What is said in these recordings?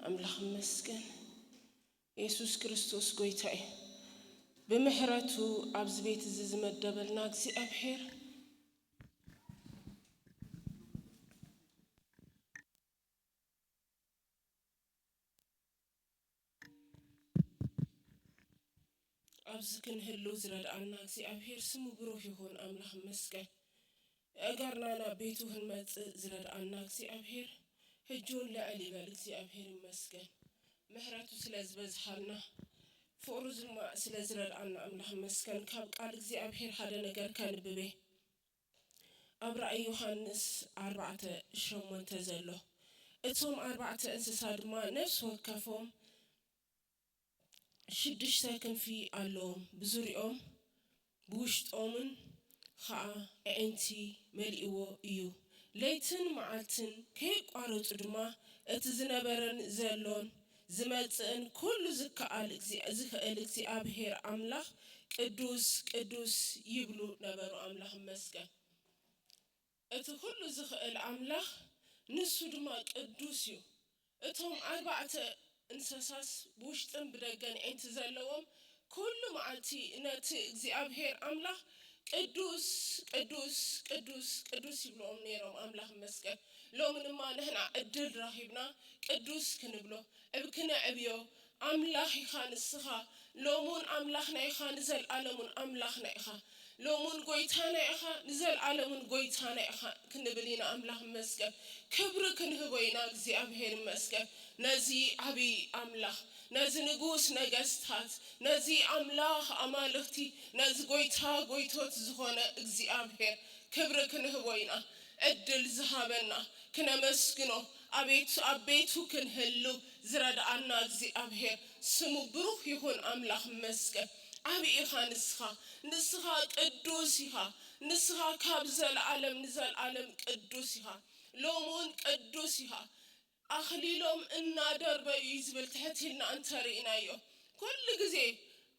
ኣምላኽ ይመስገን። የሱስ ክርስቶስ ጎይታ እዩ። ብምሕረቱ ኣብዚ ቤት እዚ ዝመደበልና እግዚኣብሔር ኣብዚ ክንህሉ ዝረድኣና እግዚኣብሔር ስሙ ብሩኽ ይኹን። ኣምላኽ ይመስገን። ኣእጋርና ናብ ቤቱ ክንመጽእ ዝረድኣና እግዚኣብሔር ሕጂ እውን ልዕል ይበል። እግዚኣብሔር ይመስገን። ምሕረቱ ስለ ዝበዝሓልና፣ ፍቕሩ ድማ ስለ ዝረድኣና ኣምላኽ ይመስገን። ካብ ቃል እግዚኣብሔር ሓደ ነገር ከንብብ እየ። ኣብ ራእይ ዮሃንስ ኣርባዕተ ሸሞንተ ዘሎ፣ እቶም ኣርባዕተ እንስሳ ድማ ነፍሲ ወከፎም ሽዱሽተ ክንፊ ኣለዎም፣ ብዙሪኦም ብውሽጦምን ኸኣ ኣዒንቲ መሊእዎ እዩ። ለይትን መዓልትን ከየቋረጹ ድማ እቲ ዝነበረን ዘሎን ዝመጽእን ኩሉ ዝከኣል እግዚ-፣ ዝኽእል እግዚኣብሔር ኣምላኽ ቅዱስ፣ ቅዱስ ይብሉ ነበሩ። ኣምላኽ ይመስገን። እቲ ኩሉ ዝኽእል ኣምላኽ ንሱ ድማ ቅዱስ እዩ። እቶም ኣርባዕተ እንስሳስ ብውሽጥን ብደገን ኣዒንቲ ዘለዎም ኩሉ መዓልቲ ነቲ እግዚኣብሔር ኣምላኽ ቅዱስ፣ ቅዱስ፣ ቅዱስ፣ ቅዱስ ይብልዎም ነይሮም። ኣምላኽ ይመስገን። ሎሚ ድማ ንሕና ዕድል ረኺብና ቅዱስ ክንብሎ፣ እብ ክነዕብዮ፣ ኣምላኽ ኢኻ ንስኻ፣ ሎሙን ኣምላኽና ኢኻ፣ ንዘልኣለሙን ኣምላኽና ኢኻ። ሎሙን ጎይታና ኢኻ፣ ንዘልኣለሙን ጎይታና ኢኻ ክንብል ኢና። ኣምላኽ ይመስገን። ክብሪ ክንህቦ ኢና። እግዚኣብሔር ይመስገን። ነዚ ዓብዪ ኣምላኽ፣ ነዚ ንጉስ ነገስታት፣ ነዚ ኣምላኽ ኣማልኽቲ፣ ነዚ ጎይታ ጎይቶት ዝኾነ እግዚኣብሔር ክብሪ ክንህቦ ኢና። ዕድል ዝሃበና ክነመስግኖ፣ ኣቤቱ ኣብ ቤቱ ክንህሉ ዝረድኣና እግዚኣብሔር ስሙ ብሩኽ ይኹን። ኣምላኽ ይመስገን። ዓብዪ ኢኻ ንስኻ፣ ንስኻ ቅዱስ ኢኻ፣ ንስኻ ካብ ዘለዓለም ንዘለዓለም ቅዱስ ኢኻ። ሎሚ እውን ቅዱስ ኢኻ። ኣኽሊሎም እናደርበዩ እዩ ዝብል ትሕት ኢልና እንተርኢናዮ፣ ኩሉ ግዜ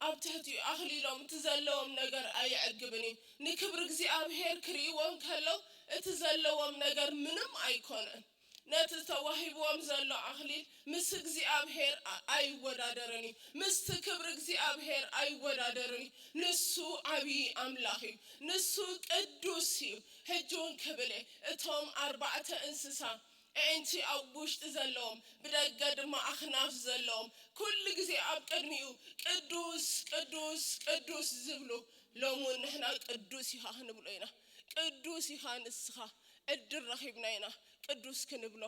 ኣብ ትሕቲኡ ኣኽሊሎም እቲ ዘለዎም ነገር ኣየዕግብን እዩ። ንክብሪ እግዚኣብሔር ክርእይዎ እንከለዉ እቲ ዘለዎም ነገር ምንም ኣይኮነን። ነቲ ተዋሂብዎም ዘሎ ኣኽሊል ምስ እግዚኣብሔር ኣ-፣ ኣይወዳደርን እዩ። ምስቲ ክብሪ እግዚኣብሔር ኣይወዳደርን እዩ። ንሱ ዓብዪ ኣምላኽ እዩ። ንሱ ቅዱስ እዩ። ሕጂ እውን ክብል እየ፣ እቶም ኣርባዕተ እንስሳ ኣዒንቲ ኣብ ውሽጢ ዘለዎም፣ ብደገ ድማ ኣኽናፍ ዘለዎም፣ ኩሉ ግዜ ኣብ ቅድሚኡ ቅዱስ፣ ቅዱስ፣ ቅዱስ ዝብሉ፣ ሎሚ እውን ንሕና ቅዱስ ኢኻ ክንብሎ ኢና። ቅዱስ ኢኻ ንስኻ። ዕድል ረኺብና ኢና ቅዱስ ክንብሎ፣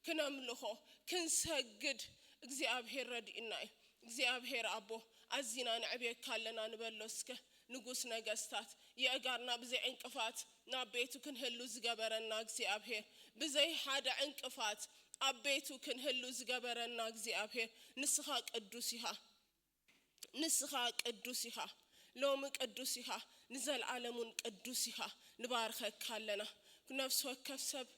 ክነምልኾ፣ ክንሰግድ እግዚኣብሔር ረድእና እዩ። እግዚኣብሔር ኣቦ፣ ኣዚና ነዕብየካ ኣለና ንበሎ እስከ። ንጉስ ነገስታት፣ የእጋርና ብዘይ ዕንቅፋት ናብ ቤቱ ክንህሉ ዝገበረና እግዚኣብሔር፣ ብዘይ ሓደ ዕንቅፋት ኣብ ቤቱ ክንህሉ ዝገበረና እግዚኣብሔር፣ ንስኻ ቅዱስ ኢኻ። ንስኻ ቅዱስ ኢኻ። ሎሚ ቅዱስ ኢኻ፣ ንዘለዓለም እውን ቅዱስ ኢኻ። ንባርኸካ ኣለና። ነፍሲ ወከፍ ሰብ፣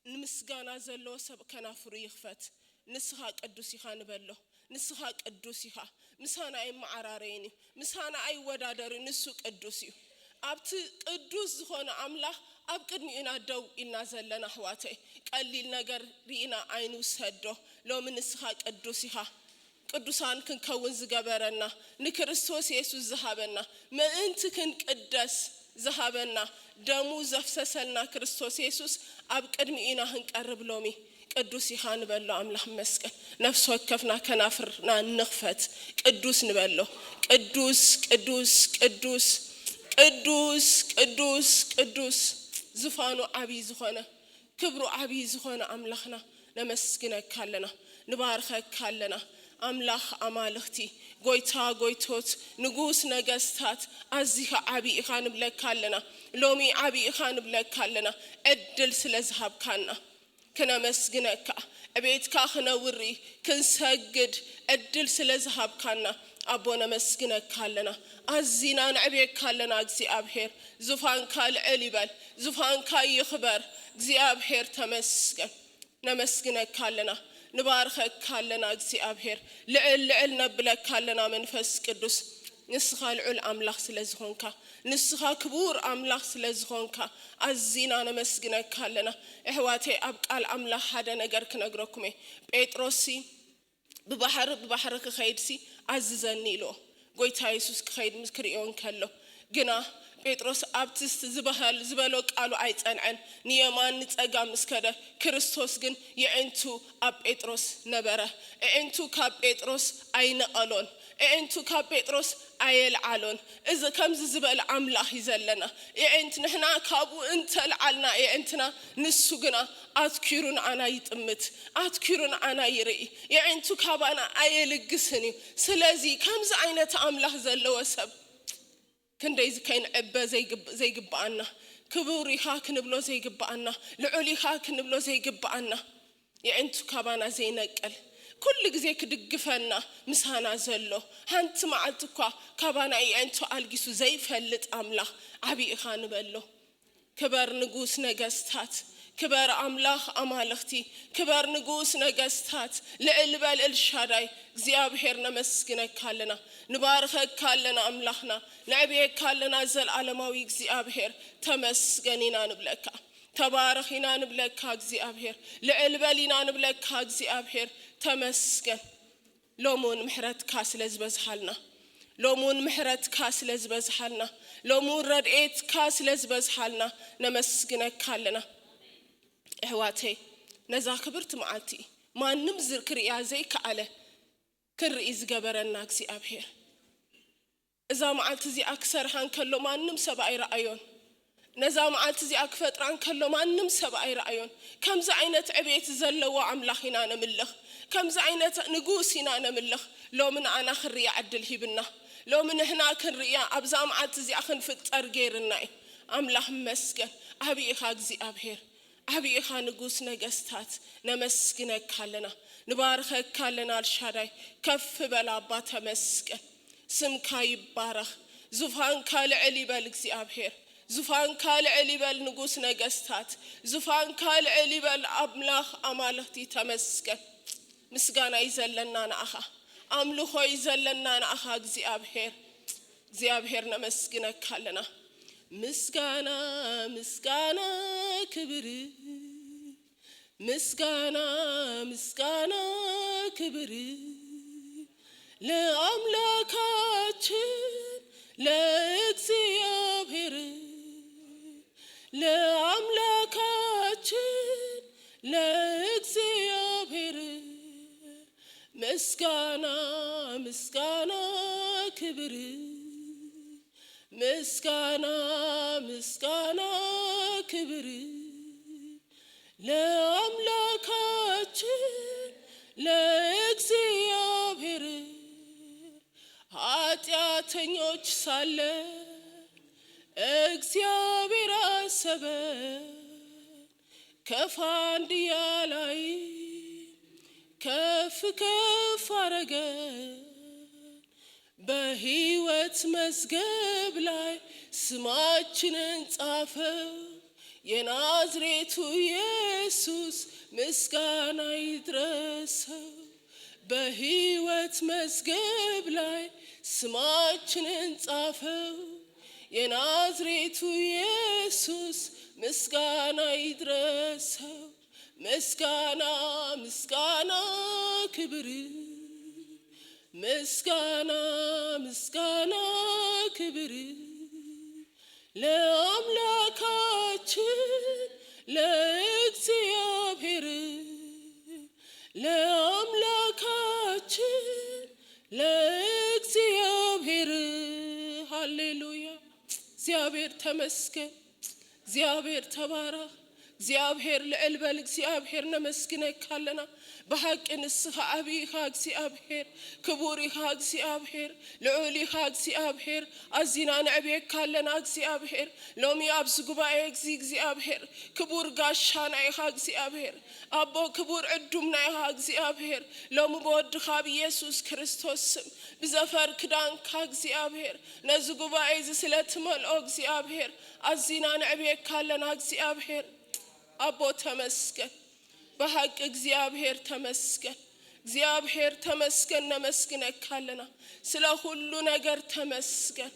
ንምስጋና ዘለዎ ሰብ ከናፍሩ ይኽፈት። ንስኻ ቅዱስ ኢኻ ንበሎ። ንስኻ ቅዱስ ኢኻ። ምሳና ኣይመዓራረይን እዩ። ምሳና ኣይወዳደርን። ንሱ ቅዱስ እዩ። ኣብቲ ቅዱስ ዝኾነ ኣምላኽ ኣብ ቅድሚኡ ኢና ደው ኢልና ዘለና፣ ኣሕዋተይ። ቀሊል ነገር ርኢና ኣይንውሰዶ። ሎሚ ንስኻ ቅዱስ ኢኻ። ቅዱሳን ክንከውን ዝገበረና፣ ንክርስቶስ የሱስ ዝሃበና፣ ምእንቲ ክንቅደስ ዝሃበና፣ ደሙ ዘፍሰሰልና ክርስቶስ የሱስ ኣብ ቅድሚኡ ኢና ክንቀርብ። ሎሚ ቅዱስ ኢኻ ንበሎ። ኣምላኽ ይመስገን። ነፍሲ ወከፍና ከናፍርና ንኽፈት። ቅዱስ ንበሎ። ቅዱስ፣ ቅዱስ፣ ቅዱስ፣ ቅዱስ፣ ቅዱስ፣ ቅዱስ፣ ዝፋኑ ዓብዪ ዝኾነ፣ ክብሩ ዓብዪ ዝኾነ ኣምላኽና ነመስግነካ ኣለና፣ ንባርኸካ ኣለና። ኣምላኽ ኣማልኽቲ፣ ጎይታ ጎይቶት፣ ንጉስ ነገስታት፣ ኣዚኻ ዓብዪ ኢኻ ንብለካ ኣለና። ሎሚ ዓብዪ ኢኻ ንብለካ ኣለና፣ ዕድል ስለ ዝሃብካና። ክነመስግነካ፣ ዕቤትካ ክነውሪ፣ ክንሰግድ ዕድል ስለ ዝሃብካና፣ ኣቦ ነመስግነካ ኣለና። ኣዚና ነዕብየካ ኣለና እግዚኣብሔር። ዙፋንካ ልዕል ይበል፣ ዙፋንካ ይኽበር። እግዚኣብሔር ተመስገን። ነመስግነካ ኣለና፣ ንባርኸካ ኣለና እግዚኣብሔር። ልዕል ልዕል ነብለካ ኣለና መንፈስ ቅዱስ። ንስኻ ልዑል ኣምላኽ ስለ ዝኾንካ፣ ንስኻ ክቡር ኣምላኽ ስለ ዝኾንካ፣ ኣዚና ነመስግነካ ኣለና። ኣሕዋተይ፣ ኣብ ቃል ኣምላኽ ሓደ ነገር ክነግረኩም እየ። ጴጥሮስሲ ብባሕሪ ብባሕሪ ክኸይድሲ ኣዝዘኒ ኢልዎ። ጎይታ የሱስ ክኸይድ ምስ ክርእዮ እንከሎ ግና ጴጥሮስ ኣብቲ ዝበሃል ዝበሎ ቃሉ ኣይጸንዐን። ንየማን ንጸጋም ምስ ከደ ክርስቶስ ግን የዒንቱ ኣብ ጴጥሮስ ነበረ። የዒንቱ ካብ ጴጥሮስ ኣይነቐሎን። የዒንቱ ካብ ጴጥሮስ ኣየልዓሎን። እዚ ከምዚ ዝበለ ኣምላኽ እዩ ዘለና። የዒንት ንሕና ካብኡ እንተልዓልና የዒንትና ንሱ ግና ኣትኪሩ ንዓና ይጥምት፣ ኣትኪሩ ንዓና ይርኢ። የዒንቱ ካባና ኣየልግስን እዩ። ስለዚ ከምዚ ዓይነት ኣምላኽ ዘለዎ ሰብ ክንደይ ከይንዕበ ዘይግብ- ዘይግብኣና፣ ክቡር ኢኻ ክንብሎ ዘይግብኣና፣ ልዑል ኢኻ ክንብሎ ዘይግብኣና፣ የዒንቱ ካባና ዘይነቅል፣ ኩሉ ግዜ ክድግፈና ምሳና ዘሎ፣ ሓንቲ መዓልቲ እኳ ካባና የዒንቱ ኣልጊሱ ዘይፈልጥ ኣምላኽ ዓብዪ ኢኻ ንበሎ። ክበር ንጉስ ነገስታት፣ ክበር ኣምላኽ ኣማልኽቲ፣ ክበር ንጉስ ነገስታት፣ ልዕል በል ኤልሻዳይ። እግዚኣብሔር ነመስግነካ ኣለና፣ ንባርኸካ ኣለና ኣምላኽና፣ ነዕብየካ ኣለና። ዘልኣለማዊ እግዚኣብሔር ተመስገን ኢና ንብለካ፣ ተባረኽ ኢና ንብለካ እግዚኣብሔር፣ ልዕል በል ኢና ንብለካ እግዚኣብሔር ተመስገን። ሎሚ እውን ምሕረትካ ስለ ዝበዝሓልና፣ ሎሚ እውን ምሕረትካ ስለ ዝበዝሓልና፣ ሎሚ እውን ረድኤትካ ስለ ዝበዝሓልና ነመስግነካ ኣለና። ኣሕዋተይ፣ ነዛ ክብርቲ መዓልቲ ማንም ዝር- ክርእያ ዘይከኣለ ክንርኢ ዝገበረና እግዚኣብሔር፣ እዛ መዓልቲ እዚኣ ክሰርሓ እንከሎ ማንም ሰብ ኣይረኣዮን። ነዛ መዓልቲ እዚኣ ክፈጥራ እንከሎ ማንም ሰብ ኣይረኣዮን። ከምዚ ዓይነት ዕቤት ዘለዎ ኣምላኽ ኢና ነምልኽ። ከምዚ ዓይነት ንጉስ ኢና ነምልኽ። ሎሚ ንኣና ክንርእያ ዕድል ሂብና። ሎሚ ንሕና ክንርእያ ኣብዛ መዓልቲ እዚኣ ክንፍጠር ገይርና እዩ። ኣምላኽ መስገን። ዓብዪ ኢኻ እግዚኣብሔር። ዓብዪ ኢኻ ንጉስ ነገስታት። ነመስግነካ ኣለና። ንባርኸካ ኣለና ኣልሻዳይ። ከፍ በል ኣባ ተመስገን። ስምካ ይባረኽ። ዙፋንካ ልዕል ይበል እግዚኣብሔር። ዙፋንካ ልዕል ይበል ንጉስ ነገስታት። ዙፋንካ ልዕል ይበል ኣምላኽ ኣማልኽቲ ተመስገን። ምስጋና እዩ ዘለና ንኣኻ። ኣምልኾ እዩ ዘለና ንኣኻ እግዚኣብሔር። እግዚኣብሔር ነመስግነካ ኣለና። ምስጋና ምስጋና ክብር ምስጋና ምስጋና ክብር ለአምላካችን ለእግዚአብሔር ለአምላካችን ለእግዚአብሔር ምስጋና ምስጋና ክብር ምስጋና ምስጋና ክብር ለአምላካችን ለእግዚአብሔር። ኃጢአተኞች ሳለን እግዚአብሔር አሰበን፣ ከፍ አንድያ ላይ ከፍ ከፍ አረገን። በሕይወት መዝገብ ላይ ስማችንን ጻፈው። የናዝሬቱ ኢየሱስ ምስጋና ይድረሰው። በሕይወት መዝገብ ላይ ስማችንን ጻፈው። የናዝሬቱ ኢየሱስ ምስጋና ይድረሰው። ምስጋና ምስጋና ክብር ምስጋና ምስጋና ክብር ለአምላካችን ለእግዚአብሔር ለአምላካችን ለእግዚአብሔር። ሃሌሉያ። እግዚኣብሔር ተመስገን። እግዚኣብሔር ተባረኽ። እግዚኣብሔር ልዕል በል። እግዚኣብሔር ነመስግነካ ኣለና። ብሓቂ ንስኻ ዓብዪ ኢኻ እግዚኣብሔር፣ ክቡር ኢኻ እግዚኣብሔር፣ ልዑል ኢኻ እግዚኣብሔር። ኣዚና ነዕብየካ ኣለና እግዚኣብሔር። ሎሚ ኣብዚ ጉባኤ እዚ እግዚኣብሔር ክቡር ጋሻና ኢኻ እግዚኣብሔር፣ ኣቦ ክቡር ዕዱምና ኢኻ እግዚኣብሔር። ሎሚ ብወድኻ ብኢየሱስ ክርስቶስ ስም ብዘፈር ክዳንካ እግዚኣብሔር ነዚ ጉባኤ እዚ ስለ ትመልኦ እግዚኣብሔር ኣዚና ነዕብየካ ኣለና እግዚኣብሔር። ኣቦ ተመስገን። ብሓቂ እግዚኣብሔር ተመስገን። እግዚኣብሔር ተመስገን። ነመስግነካ ኣለና። ስለ ኩሉ ነገር ተመስገን።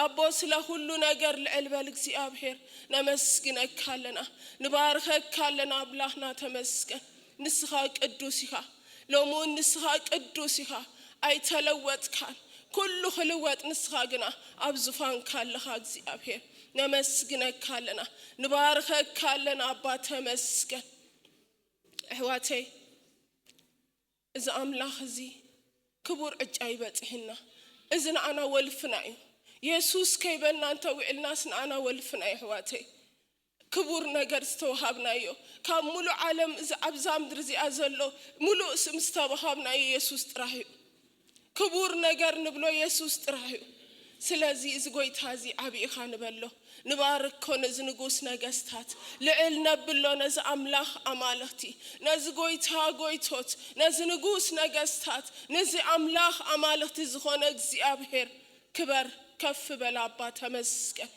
ኣቦ ስለ ኩሉ ነገር ልዕል በል እግዚኣብሔር። ነመስግነካ ኣለና። ንባርኸካ ኣለና ኣምላኽና ተመስገን። ንስኻ ቅዱስ ኢኻ። ሎሚ እውን ንስኻ ቅዱስ ኢኻ፣ ኣይተለወጥካን። ኩሉ ክልወጥ ንስኻ ግና ኣብ ዙፋንካ ኣለኻ እግዚኣብሔር። ነመስግነካ ኣለና፣ ንባርከካ ኣለና ኣባ፣ ተመስገን። ኣሕዋተይ፣ እዚ ኣምላኽ እዚ ክቡር ዕጫ ይበጽሕና። እዚ ንኣና ወልፍና እዩ። የሱስ ከይበልና እንተውዕልናስ ንኣና ወልፍና እዩ ኣሕዋተይ። ክቡር ነገር ዝተዋሃብናዮ ካብ ሙሉእ ዓለም እዚ ኣብዛ ምድሪ እዚኣ ዘሎ ሙሉእ ስም ዝተዋሃብናዮ የሱስ ጥራሕ እዩ። ክቡር ነገር ንብሎ የሱስ ጥራሕ እዩ። ስለዚ እዚ ጎይታ እዚ ዓቢ ኢኻ ንበሎ፣ ንባርኮ ነዚ ንጉስ ነገስታት፣ ልዕል ነብሎ ነዚ ኣምላኽ ኣማልኽቲ፣ ነዚ ጎይታ ጎይቶት፣ ነዚ ንጉስ ነገስታት፣ ነዚ ኣምላኽ ኣማልኽቲ ዝኾነ እግዚኣብሔር ክበር፣ ከፍ በል ኣባ፣ ተመስገን።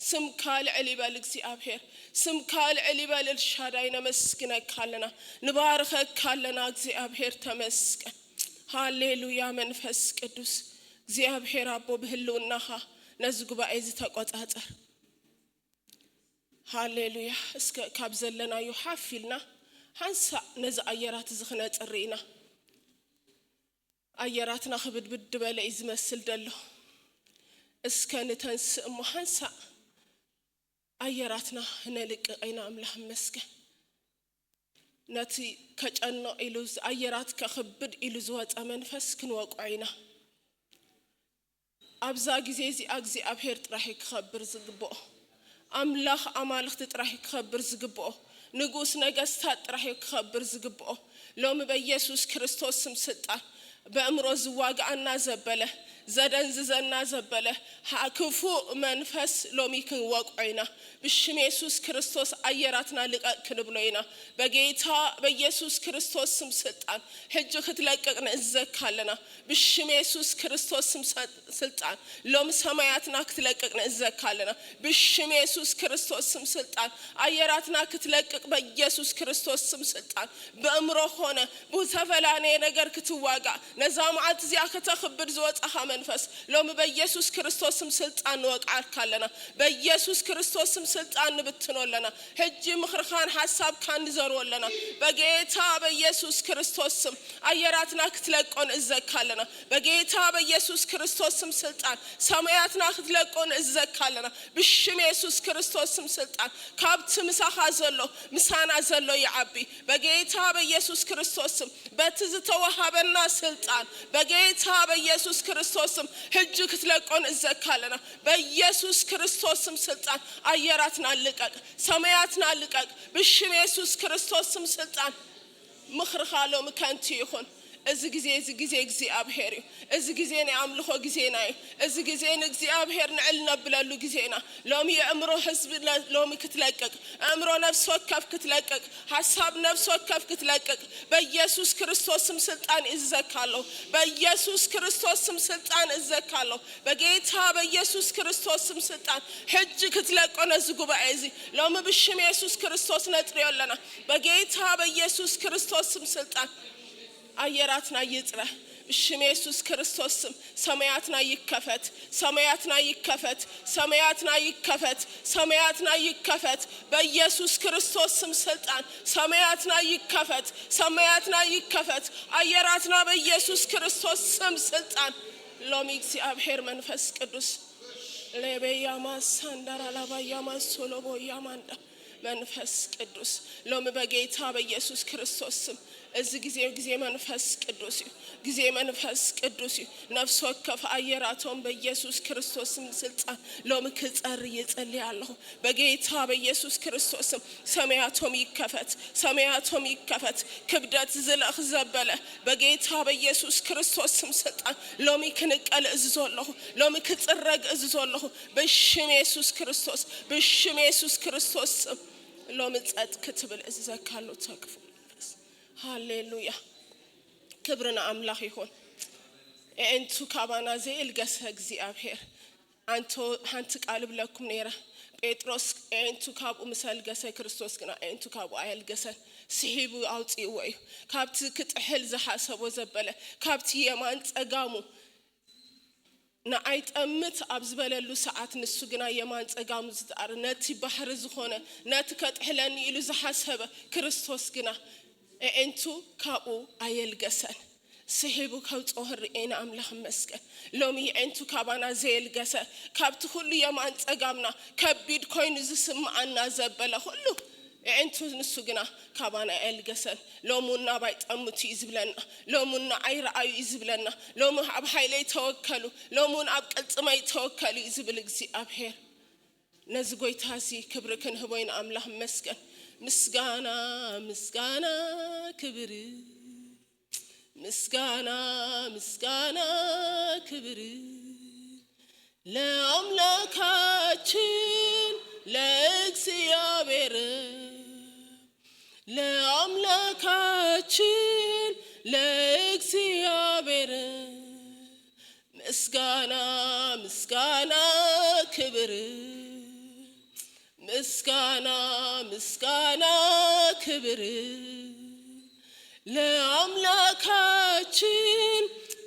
ስምካ ልዕል ይበል እግዚኣብሔር፣ ስምካ ልዕል ይበል ኤልሻዳይ። ነመስግነካ ኣለና፣ ንባርከካ ኣለና እግዚኣብሔር፣ ተመስገን። ሃሌሉያ። መንፈስ ቅዱስ እግዚኣብሔር ኣቦ፣ ብህልውናኻ ነዚ ጉባኤ እዚ ተቆጻጸር። ሃሌሉያ። እስከ ካብ ዘለናዮ ሓፍ ኢልና ሓንሳእ ነዚ ኣየራት እዚ ክነጽሪ ኢና። ኣየራትና ክብድብድ በለ እዩ ዝመስል ደሎ። እስከ ንተንስእ እሞ ሓንሳእ ኣየራትና ክነልቅቕ ኢና። ኣምላኽ ይመስገን። ነቲ ከጨንቕ ኢሉ ዝ-፣ ኣየራት ከኽብድ ኢሉ ዝወጸ መንፈስ ክንወቅዖ ኢና። ኣብዛ ግዜ እዚኣ እግዚኣብሔር ጥራሕ እዩ ክኸብር ዝግብኦ። ኣምላኽ ኣማልኽቲ ጥራሕ እዩ ክኸብር ዝግብኦ። ንጉስ ነገስታት ጥራሕ እዩ ክኸብር ዝግብኦ። ሎሚ በኢየሱስ ክርስቶስ ስም ስልጣን በእምሮ ዝዋግኣና ዘበለ፣ ዘደንዝዘና ዘበለ፣ ሃ-፣ ክፉእ መንፈስ ሎሚ ክንወቅዖ ኢና። ብሽም የሱስ ክርስቶስ ኣየራትና ልቀቅ ክንብሎ ኢና። በጌታ በኢየሱስ ክርስቶስ ስም ስልጣን ሕጂ ክትለቅቅ ንእዘካ ኣለና። ብሽም የሱስ ክርስቶስ ስም ሰ-፣ ስልጣን ሎሚ ሰማያትና ክትለቅቅ ንእዘካ ኣለና። ብሽም የሱስ ክርስቶስ ስም ስልጣን ኣየራትና ክትለቅቅ በኢየሱስ ክርስቶስ ስም ስልጣን በእምሮ ኾነ ብዝተፈላለየ ነገር ክትዋጋእ ነዛ መዓልቲ እዚኣ ከተኽብድ ዝወጻኻ መንፈስ ሎሚ በኢየሱስ ክርስቶስ ስም ስልጣን ንወቅዓካ ኣለና። በኢየሱስ ክርስቶስ ስም ስልጣን ንብትኖ ኣለና። ሕጂ ምኽርኻን ሓሳብካን ንዘርዎ ኣለና። በጌታ በኢየሱስ ክርስቶስ ስም ኣየራትና ክትለቆ ንእዘካ ኣለና። በጌታ በኢየሱስ ክርስቶስ ስም ስልጣን ሰማያትና ክትለቆ ንእዘካ ኣለና። ብሽም የሱስ ክርስቶስ ስም ስልጣን ካብቲ ምሳኻ ዘሎ ምሳና ዘሎ ይዓቢ። በጌታ በኢየሱስ ክርስቶስ ስም በቲ ዝተዋሃበና ስልጣን በጌታ በኢየሱስ ክርስቶስ ስም ሕጂ ክትለቆ ንእዘካ ኣለና። በኢየሱስ ክርስቶስ ስም ስልጣን ኣየራትና ልቀቅ፣ ሰማያትና ልቀቅ። ብሽም የሱስ ክርስቶስ ስም ስልጣን ምኽርኻ ሎሚ ከንቱ ይኹን። እዚ ግዜ፣ እዚ ግዜ እግዚኣብሔር እዩ። እዚ ግዜ ናይ ኣምልኾ ግዜና እዩ። እዚ ግዜ ንእግዚኣብሔር ንዕል ነብለሉ ግዜና። ሎሚ የእምሮ ህዝቢ ለ-፣ ሎሚ ክትለቅቅ፣ ኣእምሮ ነፍሲ ወከፍ ክትለቅቅ፣ ሓሳብ ነፍሲ ወከፍ ክትለቅቅ በኢየሱስ ክርስቶስ ስም ስልጣን እዘካ ኣለኹ። በኢየሱስ ክርስቶስ ስም ስልጣን እዘካ ኣለኹ። በጌታ በኢየሱስ ክርስቶስ ስም ስልጣን ሕጂ ክትለቆ ነዚ ጉባኤ እዚ ሎሚ ብሽም የሱስ ክርስቶስ ነጥርዮ ኣለና። በጌታ በኢየሱስ ክርስቶስ ስም ስልጣን ኣየራትና ይጽረ። ብሽም የሱስ ክርስቶስ ስም ሰማያትና ይከፈት፣ ሰማያትና ይከፈት፣ ሰማያትና ይከፈት፣ ሰማያትና ይከፈት። በኢየሱስ ክርስቶስ ስም ስልጣን ሰማያትና ይከፈት፣ ሰማያትና ይከፈት። ኣየራትና በኢየሱስ ክርስቶስ ስም ስልጣን ሎሚ እግዚኣብሔር መንፈስ ቅዱስ ሌቤያማ ሳንዳራ ላባያማ ሶሎቦ ያማንዳ መንፈስ ቅዱስ ሎሚ በጌታ በኢየሱስ ክርስቶስ ስም እዚ ግዜ ግዜ መንፈስ ቅዱስ እዩ። ግዜ መንፈስ ቅዱስ እዩ። ነፍስ ወከፍ ኣየራቶም በኢየሱስ ክርስቶስ ስም ስልጣን ሎሚ ክጸሪ ይጸሊ ኣለኹ። በጌታ በኢየሱስ ክርስቶስ ስም ሰማያቶም ይከፈት፣ ሰማያቶም ይከፈት። ክብደት ዝለኽ ዘበለ በጌታ በኢየሱስ ክርስቶስ ስም ስልጣን ሎሚ ክንቀል እዚ ዘለኹ፣ ሎሚ ክጽረግ እዚ ዘለኹ ብሽም የሱስ ክርስቶስ፣ ብሽም የሱስ ክርስቶስ ስም ሎሚ ጸጥ ክትብል እዚ ዘካሎ ተክፉ መንፈስ። ሃሌሉያ። ክብሪ ንኣምላኽ ይኹን። ኤንቱ ካባና ዘይልገሰ እግዚኣብሔር። ኣንቶ ሓንቲ ቃል እብለኩም ነይረ። ጴጥሮስ ኤንቱ ካብኡ ምስ ኣልገሰ፣ ክርስቶስ ግና ኤንቱ ካብኡ ኣየልገሰን። ስሒቡ ኣውፅእዎ እዩ። ካብቲ ክጥሕል ዝሓሰቦ ዘበለ፣ ካብቲ የማን ጸጋሙ ንዓይ ጠምት ኣብ ዝበለሉ ሰዓት፣ ንሱ ግና የማን ጸጋሙ ዝጠኣር፣ ነቲ ባሕሪ ዝኾነ፣ ነቲ ከጥሕለኒ ኢሉ ዝሓሰበ ክርስቶስ ግና ኣዒንቱ ካብኡ ኣየልገሰን። ስሒቡ ከውፅኦ ንርኤና ኣምላኽ መስገን። ሎሚ ኣዒንቱ ካባና ዘየልገሰ፣ ካብቲ ኩሉ የማን ጸጋምና ከቢድ ኮይኑ ዝስምዓና ዘበለ ኩሉ ኣዒንቱ ንሱ ግና ካባና ኣየልገሰን። ሎሚ እውን ናባይ ጠምቱ እዩ ዝብለና። ሎሚ እውን ንዓይ ረኣዩ እዩ ዝብለና። ሎሚ ኣብ ሓይለይ ተወከሉ፣ ሎሚ እውን ኣብ ቅልጽመይ ተወከሉ እዩ ዝብል እግዚኣብሔር። ነዚ ጎይታ እዚ ክብሪ ክንህቦ ኢና። ኣምላኽ መስገን። ምስጋና፣ ምስጋና፣ ክብር፣ ምስጋና፣ ምስጋና፣ ክብር ለአምላካችን ለእግዚአብሔር፣ ለአምላካችን ለእግዚአብሔር። ምስጋና፣ ምስጋና፣ ክብር፣ ምስጋና፣ ምስጋና፣ ክብር ለአምላካችን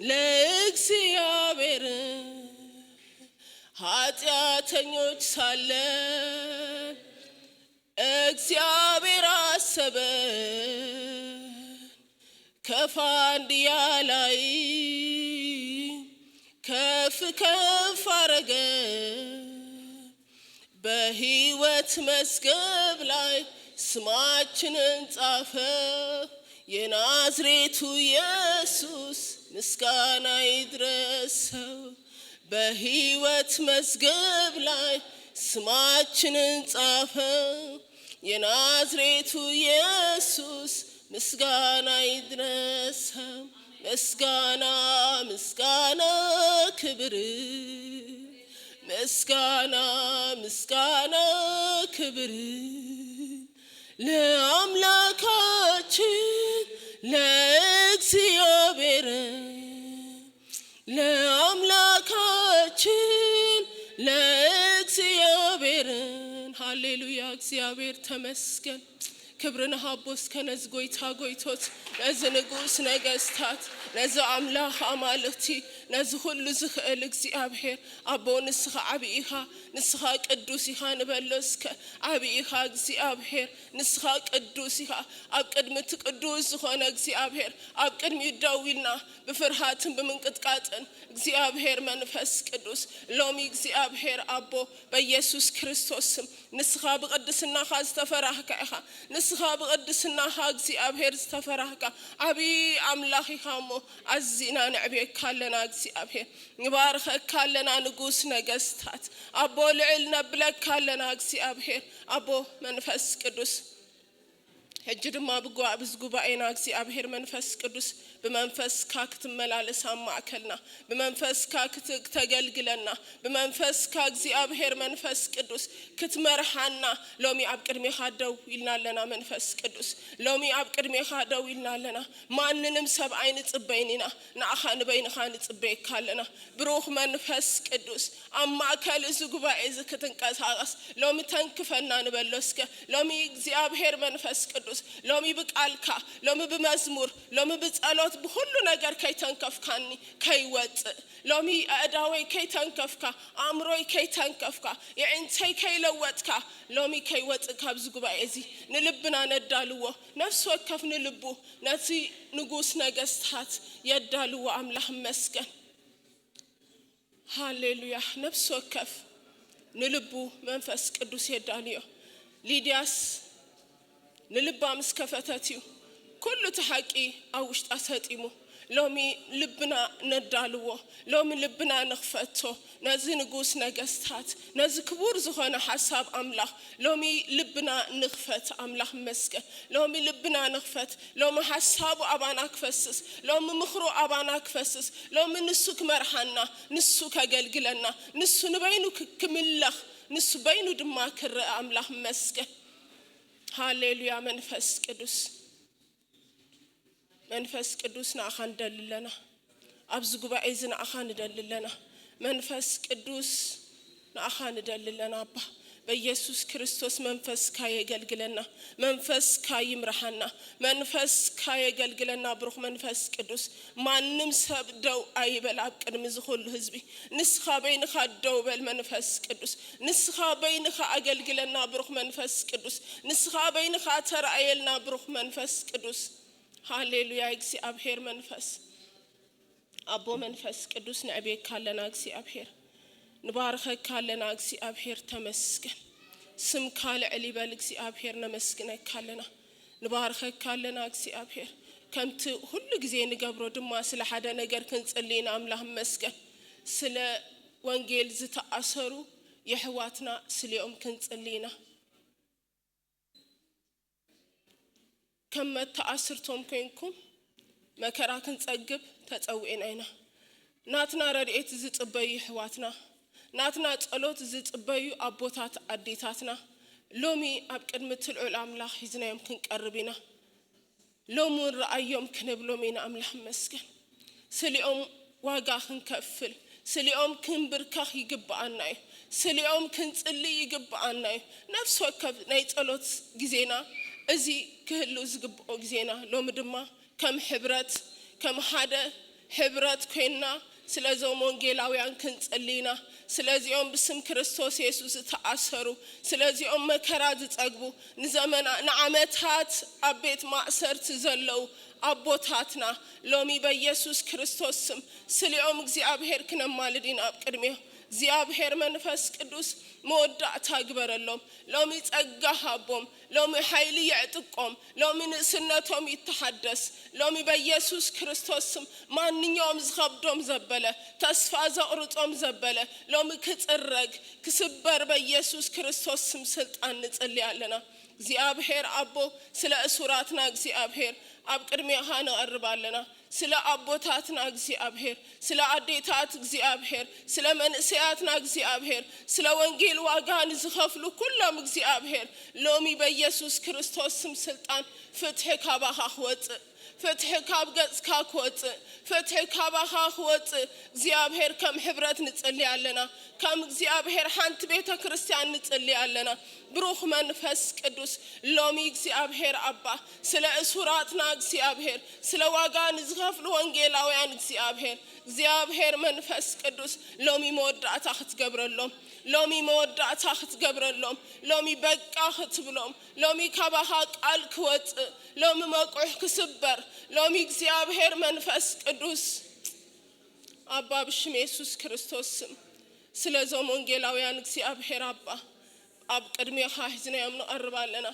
ለእግዚአብሔር። ኃጢአተኞች ሳለን እግዚአብሔር አሰበን፣ ከፋንድያ ላይ ከፍ ከፍ አረገ። በሕይወት መዝገብ ላይ ስማችንን ጻፈው። የናዝሬቱ ኢየሱስ ምስጋና ይድረሰው። በሕይወት መዝገብ ላይ ስማችንን ጻፈው። የናዝሬቱ ኢየሱስ ምስጋና ይድረሰው። ምስጋና፣ ምስጋና፣ ክብር፣ ምስጋና፣ ምስጋና፣ ክብር ለአምላካችን ለእግዚአብሔር፣ ለአምላካችን ለእግዚአብሔር። ሃሌሉያ፣ እግዚኣብሔር ተመስገን። ክብሪ ንሃቦ እስከ ነዚ ጎይታ ጎይቶት፣ ነዚ ንጉስ ነገስታት፣ ነዚ ኣምላኽ ኣማልኽቲ፣ ነዚ ኩሉ ዝኽእል እግዚኣብሔር። ኣቦ፣ ንስኻ ዓብዪ ኢኻ፣ ንስኻ ቅዱስ ኢኻ ንበሎ እስከ። ዓብዪ ኢኻ እግዚኣብሔር፣ ንስኻ ቅዱስ ኢኻ። ኣብ ቅድሚ እቲ ቅዱስ ዝኾነ እግዚኣብሔር ኣብ ቅድሚኡ ደው ኢልና ብፍርሃትን ብምንቅጥቃጥን፣ እግዚኣብሔር መንፈስ ቅዱስ፣ ሎሚ እግዚኣብሔር ኣቦ፣ በኢየሱስ ክርስቶስ ስም፣ ንስኻ ብቕድስናኻ ዝተፈራህካ ኢኻ። ንስኻ ብቕድስናኻ እግዚኣብሔር ዝተፈራህካ ዓብዪ ኣምላኽ ኢኻ እሞ፣ ኣዚና ነዕብየካ ኣለና እግዚኣብሔር። ንባርኸካ ኣለና ንጉስ ነገስታት። ኣቦ ልዕል ነብለካ ኣለና እግዚኣብሔር። ኣቦ መንፈስ ቅዱስ፣ ሕጂ ድማ ብጓ-፣ ብዚ ጉባኤና እግዚኣብሔር መንፈስ ቅዱስ ብመንፈስካ ክትመላለስ ኣብ ማእከልና፣ ብመንፈስካ ክት-፣ ክተገልግለና፣ ብመንፈስካ እግዚኣብሔር መንፈስ ቅዱስ ክትመርሓና ሎሚ ኣብ ቅድሜኻ ደው ኢልና ኣለና። መንፈስ ቅዱስ፣ ሎሚ ኣብ ቅድሜኻ ደው ኢልና ኣለና። ማንንም ሰብ ኣይንጽበይን ኢና፣ ንኣኻ ንበይንኻ ንጽበየካ ኣለና። ብሩኽ መንፈስ ቅዱስ፣ ኣብ ማእከል እዚ ጉባኤ እዚ ክትንቀሳቐስ ሎሚ ተንክፈና ንበሎ እስከ። ሎሚ እግዚኣብሔር መንፈስ ቅዱስ፣ ሎሚ ብቃልካ፣ ሎሚ ብመዝሙር፣ ሎሚ ብጸሎት፣ ብኹሉ ነገር ከይተንከፍካኒ ከይወጽእ፣ ሎሚ ኣእዳወይ ከይተንከፍካ፣ ኣእምሮይ ከይተንከፍካ፣ የዒንተይ ከይለወጥካ፣ ሎሚ ከይወጽእ ካብዚ ጉባኤ እዚ ንልብና ነዳልዎ። ነፍሲ ወከፍ ንልቡ ነቲ ንጉስ ነገስታት የዳልዎ። ኣምላኽ መስገን። ሃሌሉያ። ነፍሲ ወከፍ ንልቡ መንፈስ ቅዱስ የዳልዮ። ሊድያስ ንልባ ምስ ከፈተት እዩ ኩሉ እቲ ሓቂ ኣብ ውሽጣ ሰጢሙ። ሎሚ ልብና ነዳልዎ፣ ሎሚ ልብና ንኽፈቶ፣ ነዚ ንጉስ ነገስታት፣ ነዚ ክቡር ዝኾነ ሓሳብ ኣምላኽ፣ ሎሚ ልብና ንኽፈት። ኣምላኽ መስገን። ሎሚ ልብና ንኽፈት። ሎሚ ሓሳቡ ኣባና ክፈስስ፣ ሎሚ ምኽሩ ኣባና ክፈስስ፣ ሎሚ ንሱ ክመርሓና፣ ንሱ ከገልግለና፣ ንሱ ንበይኑ ክ-፣ ክምለኽ፣ ንሱ በይኑ ድማ ክረአ። ኣምላኽ መስገን። ሃሌሉያ። መንፈስ ቅዱስ፣ መንፈስ ቅዱስ፣ ንኣኻ ንደሊ ኣለና። ኣብዚ ጉባኤ እዚ ንኣኻ ንደሊ ኣለና። መንፈስ ቅዱስ፣ ንኣኻ ንደሊ ኣለና። ኣባ፣ በኢየሱስ ክርስቶስ መንፈስካ የገልግለና፣ መንፈስካ ይምርሓና፣ መንፈስካ የገልግለና። ብሩኽ መንፈስ ቅዱስ፣ ማንም ሰብ ደው ኣይበል ኣብ ቅድሚ እዚ ኩሉ ህዝቢ። ንስኻ በይንኻ ደው በል መንፈስ ቅዱስ፣ ንስኻ በይንኻ ኣገልግለና ብሩኽ መንፈስ ቅዱስ፣ ንስኻ በይንኻ ተራእየልና ብሩኽ መንፈስ ቅዱስ። ሃሌሉያ። እግዚኣብሔር መንፈስ፣ ኣቦ መንፈስ ቅዱስ፣ ንዕቤካ ኣለና እግዚኣብሔር፣ ንባርኸካ ኣለና እግዚኣብሔር። ተመስገን። ስምካ ልዕል ይበል እግዚኣብሔር። ነመስግነካ ኣለና፣ ንባርኸካ ኣለና እግዚኣብሔር። ከምቲ ኩሉ ግዜ ንገብሮ ድማ፣ ስለ ሓደ ነገር ክንጽሊ ኢና። ኣምላኽ መስገን። ስለ ወንጌል ዝተኣሰሩ የሕዋትና ስሊኦም ክንጽሊ ኢና። ከም መተኣስርቶም ኮይንኩም መከራ ክንጸግብ ተጸዊዕና ኢና። ናትና ረድኤት ዝጽበዩ የሕዋትና፣ ናትና ጸሎት ዝጽበዩ ኣቦታት ኣዴታትና፣ ሎሚ ኣብ ቅድሚ እቲ ልዑል ኣምላኽ ሒዝናዮም ክንቀርብ ኢና። ሎም እውን ረኣዮም ክንብሎም ኢና። ኣምላኽ መስገን። ስሊኦም ዋጋ ክንከፍል፣ ስሊኦም ክንብርከኽ ይግብኣና እዩ። ስሊኦም ክንጽሊ ይግብኣና እዩ። ነፍሲ ወከፍ ናይ ጸሎት ግዜና፣ እዚ ክህሉ ዝግብኦ ግዜና፣ ሎሚ ድማ ከም ሕብረት፣ ከም ሓደ ሕብረት ኮይንና ስለዞም ወንጌላውያን ክንጽሊ ኢና። ስለዚኦም ብስም ክርስቶስ የሱስ ዝተኣሰሩ፣ ስለዚኦም መከራ ዝጸግቡ፣ ንዘመና ንዓመታት ኣብ ቤት ማእሰርቲ ዘለዉ ኣቦታትና፣ ሎሚ በኢየሱስ ክርስቶስ ስም ስሊኦም እግዚኣብሔር ክነማልድ ኢና ኣብ ቅድሚኦም። እግዚኣብሔር መንፈስ ቅዱስ መወዳእታ ግበረሎም። ሎሚ ጸጋ ሃቦም። ሎሚ ሓይሊ የዕጥቆም። ሎሚ ንእስነቶም ይተሓደስ። ሎሚ በኢየሱስ ክርስቶስ ስም ማንኛውም ዝኸብዶም ዘበለ፣ ተስፋ ዘቕርጾም ዘበለ፣ ሎሚ ክጽረግ፣ ክስበር በኢየሱስ ክርስቶስ ስም ስልጣን ንጽሊ ኣለና። እግዚኣብሔር ኣቦ፣ ስለ እሱራትና እግዚኣብሔር ኣብ ቅድሜኻ ንቐርብ ኣለና። ስለ ኣቦታትና እግዚኣብሔር፣ ስለ ኣዴታት እግዚኣብሔር፣ ስለ መንእሰያትና እግዚኣብሔር፣ ስለ ወንጌል ዋጋ ንዝኸፍሉ ኩሎም እግዚኣብሔር፣ ሎሚ በኢየሱስ ክርስቶስ ስም ስልጣን ፍትሒ ካባኻ ክወጽእ፣ ፍትሒ ካብ ገጽካ ክወጽእ፣ ፍትሒ ካባኻ ክወጽእ እግዚኣብሔር ከም ሕብረት ንጽሊ ኣለና። ከም እግዚኣብሔር ሓንቲ ቤተ ክርስቲያን ንጽሊ ኣለና። ብሩኽ መንፈስ ቅዱስ፣ ሎሚ እግዚኣብሔር ኣባ፣ ስለ እሱራትና እግዚኣብሔር፣ ስለ ዋጋ ንዝኸፍሉ ወንጌላውያን እግዚኣብሔር፣ እግዚኣብሔር መንፈስ ቅዱስ፣ ሎሚ መወዳእታ ክትገብረሎም፣ ሎሚ መወዳእታ ክትገብረሎም፣ ሎሚ በቃ ክትብሎም፣ ሎሚ ካባኻ ቃል ክወጽእ፣ ሎሚ መቁሕ ክስበር፣ ሎሚ እግዚኣብሔር መንፈስ ቅዱስ ኣባ፣ ብሽም የሱስ ክርስቶስ ስም፣ ስለዞም ወንጌላውያን እግዚኣብሔር ኣባ፣ ኣብ ቅድሜኻ ሒዝናዮም ንቐርብ ኣለና።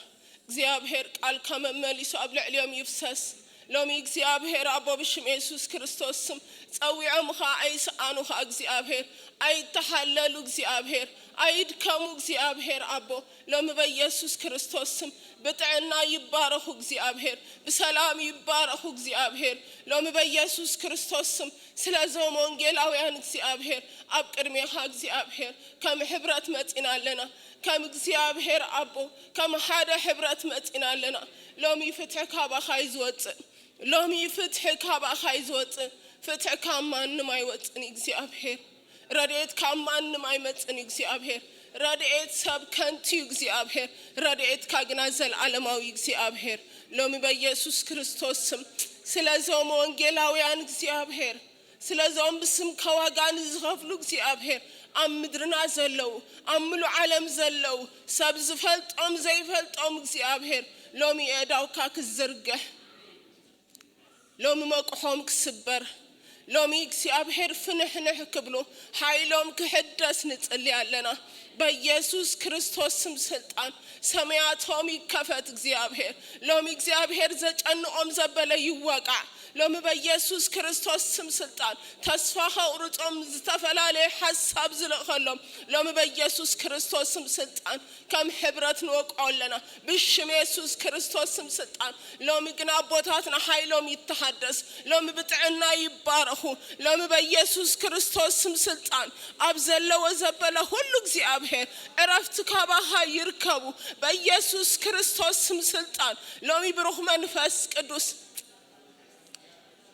እግዚኣብሔር ቃልካ መመሊሱ ኣብ ልዕሊኦም ይፍሰስ። ሎሚ እግዚኣብሔር ኣቦ፣ ብሽም የሱስ ክርስቶስ ስም፣ ጸዊዖምኻ ኣይስኣኑኻ እግዚኣብሔር፣ ኣይተሓለሉ እግዚኣብሔር፣ ኣይድከሙ እግዚኣብሔር ኣቦ፣ ሎሚ በኢየሱስ ክርስቶስ ስም ብጥዕና ይባረኹ እግዚኣብሔር፣ ብሰላም ይባረኹ እግዚኣብሔር። ሎሚ በኢየሱስ ክርስቶስ ስም ስለዞም ወንጌላውያን እግዚኣብሔር ኣብ ቅድሜኻ እግዚኣብሔር ከም ሕብረት መጺና ኣለና። ከም እግዚኣብሔር ኣቦ ከም ሓደ ሕብረት መጺና ኣለና። ሎሚ ፍትሒ ካባኻ እዩ ዝወጽእ። ሎሚ ፍትሒ ካባኻ እዩ ዝወጽእ። ፍትሒ ካብ ማንም ኣይወጽእን እዩ እግዚኣብሔር። ረድኤት ካብ ማንም ኣይመጽእን እዩ እግዚኣብሔር። ረድኤት ሰብ ከንቱ እዩ እግዚኣብሔር። ረድኤትካ ግና ዘለዓለማዊ እዩ እግዚኣብሔር። ሎሚ በኢየሱስ ክርስቶስ ስም ስለዞም ወንጌላውያን እግዚኣብሔር፣ ስለዞም ብስምካ ዋጋ ንዝኸፍሉ እግዚኣብሔር፣ ኣብ ምድርና ዘለዉ፣ ኣብ ምሉእ ዓለም ዘለዉ፣ ሰብ ዝፈልጦም ዘይፈልጦም እግዚኣብሔር፣ ሎሚ ኣእዳውካ ክዝርግሕ፣ ሎሚ መቁሖም ክስበር፣ ሎሚ እግዚኣብሔር ፍንሕንሕ ክብሉ፣ ሓይሎም ክሕደስ ንጽሊ ኣለና። በኢየሱስ ክርስቶስ ስም ስልጣን ሰማያቶም ይከፈት እግዚኣብሔር። ሎሚ እግዚኣብሔር ዘጨንቖም ዘበለ ይወቃዕ። ሎሚ በኢየሱስ ክርስቶስ ስም ስልጣን ተስፋ ከቑርጾም ዝተፈላለየ ሓሳብ ዝልእኸሎም፣ ሎሚ በኢየሱስ ክርስቶስ ስም ስልጣን ከም ሕብረት ንወቅዖ ኣለና። ብሽም የሱስ ክርስቶስ ስም ስልጣን ሎሚ ግን ኣቦታትና ሓይሎም ይተሓደስ። ሎሚ ብጥዕና ይባረኹ። ሎሚ በኢየሱስ ክርስቶስ ስም ስልጣን ኣብ ዘለዎ ዘበለ ሁሉ እግዚኣብሔር ዕረፍቲ ካባኻ ይርከቡ። በኢየሱስ ክርስቶስ ስም ስልጣን ሎሚ ብሩኽ መንፈስ ቅዱስ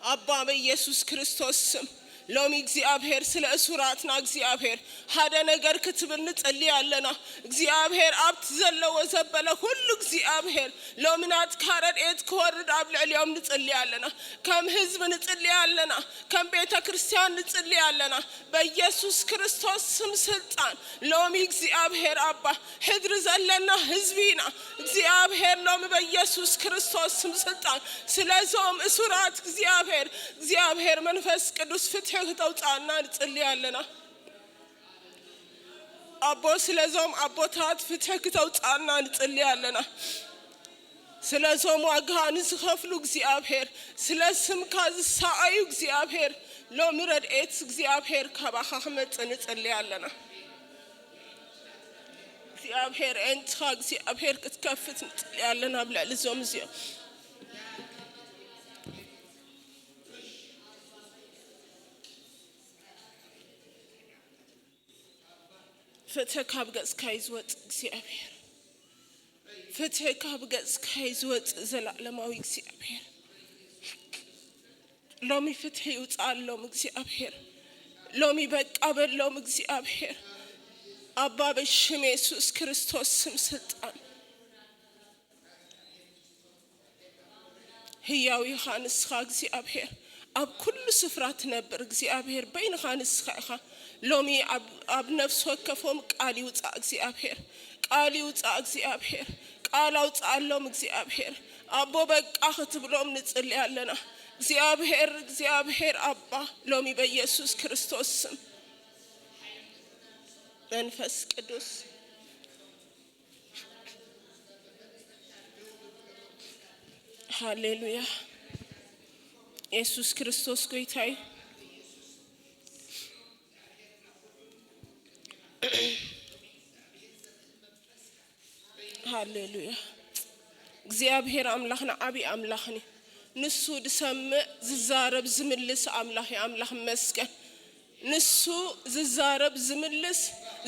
ኣባ በኢየሱስ ክርስቶስ ስም ሎሚ እግዚኣብሔር ስለ እሱራትና እግዚኣብሔር ሓደ ነገር ክትብል ንጽሊ ኣለና። እግዚኣብሔር ኣብቲ ዘለዎ ዘበለ ኩሉ እግዚኣብሔር ሎሚ ናትካ ረድኤት ክወርድ ኣብ ልዕሊኦም ንጽሊ ኣለና። ከም ህዝቢ ንጽሊ ኣለና። ከም ቤተ ክርስቲያን ንጽሊ ኣለና። በኢየሱስ ክርስቶስ ስም ስልጣን ሎሚ እግዚኣብሔር ኣባ ሕድሪ ዘለና ህዝቢ ኢና። እግዚኣብሔር ሎሚ በኢየሱስ ክርስቶስ ስም ስልጣን ስለዞም እሱራት እግዚኣብሔር እግዚኣብሔር መንፈስ ቅዱስ ፍትሒ ክተውፅኣና ንጽሊ ኣለና። ኣቦ ስለዞም ኣቦታት ፍትሒ ክተውፅኣና ንጽሊ ኣለና። ስለዞም ዋጋ ንዝኸፍሉ እግዚኣብሔር ስለ ስምካ ዝሰኣዩ እግዚኣብሔር ሎሚ ረድኤት እግዚኣብሔር ካባኻ ክመጽእ ንጽሊ ኣለና። እግዚኣብሔር ኤንትኻ እግዚኣብሔር ክትከፍት ንጽሊ ኣለና ኣብ ልዕሊ እዞም እዚኦም። ፍትሒ ካብ ገጽካ እዩ ዝወጽእ እግዚኣብሔር። ፍትሒ ካብ ገጽካ እዩ ዝወጽእ ዘላለማዊ እግዚኣብሔር። ሎሚ ፍትሒ ይውጽኣሎም እግዚኣብሔር። ሎሚ በቃ በሎም እግዚኣብሔር። ኣባ በሽም የሱስ ክርስቶስ ስም ስልጣን ህያው ኢኻ ንስኻ እግዚኣብሔር። ኣብ ኩሉ ስፍራ ትነብር እግዚኣብሔር በይንኻ ንስኻ ኢኻ። ሎሚ ኣብ ነፍሲ ወከፎም ቃል ይውፃእ እግዚኣብሔር። ቃል ይውፃእ እግዚኣብሔር። ቃል ኣውፅኣሎም እግዚኣብሔር። ኣቦ በቃ ክትብሎም ንፅሊ ኣለና እግዚኣብሔር። እግዚኣብሔር ኣባ ሎሚ በኢየሱስ ክርስቶስ ስም መንፈስ ቅዱስ ሃሌሉያ። የሱስ ክርስቶስ ጎይታይ። ሃሌሉያ። እግዚኣብሔር ኣምላኽና ዓብዪ ኣምላኽን እዩ። ንሱ ዝሰምዕ ዝዛረብ ዝምልስ ኣምላኽ እዩ። ኣምላኽ መስገን። ንሱ ዝዛረብ ዝምልስ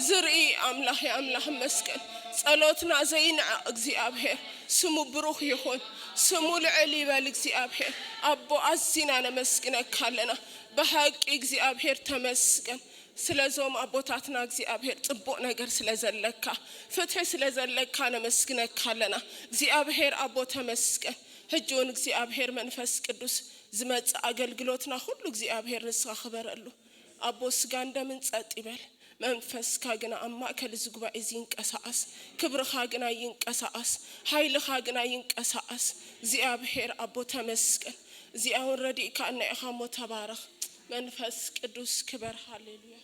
ዝርኢ ኣምላኽ እዩ። ኣምላኽ መስገን። ጸሎትና ዘይንዕቕ እግዚኣብሔር ስሙ ብሩኽ ይኹን። ስሙ ልዕል ይበል እግዚኣብሔር። ኣቦ ኣዚና ነመስግነካ ኣለና። ብሓቂ እግዚኣብሔር ተመስገን። ስለዞም ኣቦታትና እግዚኣብሔር ጽቡቕ ነገር ስለ ዘለካ ፍትሒ ስለ ዘለካ ነመስግነካ ኣለና። እግዚኣብሔር ኣቦ ተመስገን። ሕጂ እውን እግዚኣብሔር መንፈስ ቅዱስ ዝመጽእ ኣገልግሎትና ኩሉ እግዚኣብሔር ንስኻ ክበረሉ። ኣቦ ስጋን ደምን ጸጥ ይበል። መንፈስካ ግና ኣብ ማእከል እዚ ጉባኤ እዚ ይንቀሳቐስ። ክብርኻ ግና ይንቀሳቐስ። ሓይልኻ ግና ይንቀሳቐስ። እግዚኣብሔር ኣቦ ተመስገን። እዚኣ እውን ረዲእካ እና ኢኻ እሞ ተባረኽ። መንፈስ ቅዱስ ክበር። ሃሌሉያ።